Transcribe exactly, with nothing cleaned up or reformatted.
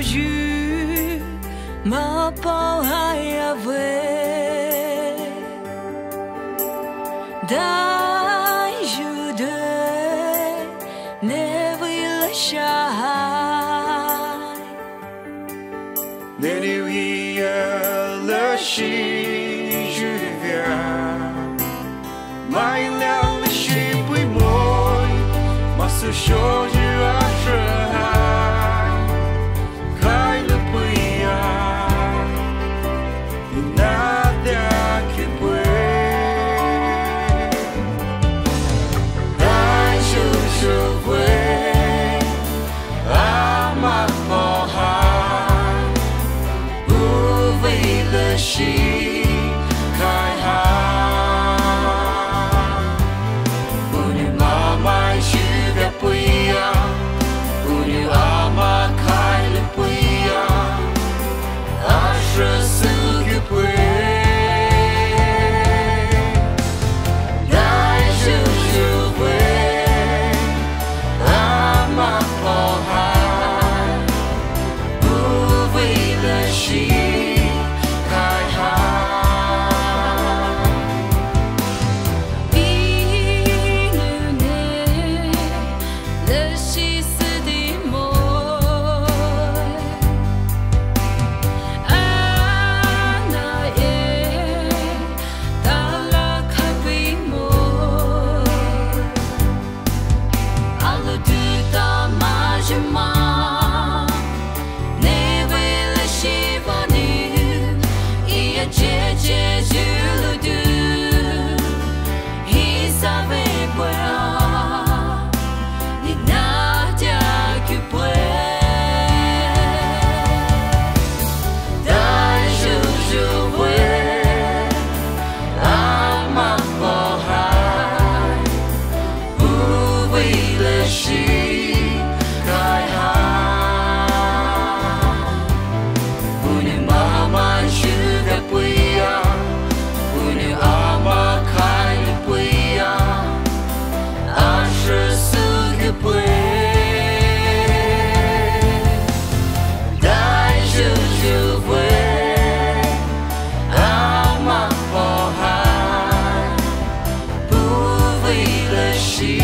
Zhu mapao hai ave, dai zhu de ne vei lashai. Ne liu hia lashi zhuvea. Mai liang lashi pui moi, masu sho zhu a shahai. Kai lu pui a, ina dia ki pui. Dai zhu zhu vei, ama po hai. Uvei lashi kai ha. Unu mama zhu ga puia. Unu ama kai lu puia. Ashra su ga pui. Dai zhu zhu vei. Ama po hai. Uvei lashi kai ha. Inu ne lashi sidi mo. Ana e tala kapi mo. Alu du ta majima. Ne vei lashi vani. Ia je je zulu du. Hi sa vei pua. Ni na dia ki pua. Dai zhu zhu vei. Ama po hai. Uvei lashi kai ha. Unu mama zhu ga puia. Unu ama kai lu puia. Ashra su ga pui. Dai zhu zhu vei. Ama po hai. Uvei lashi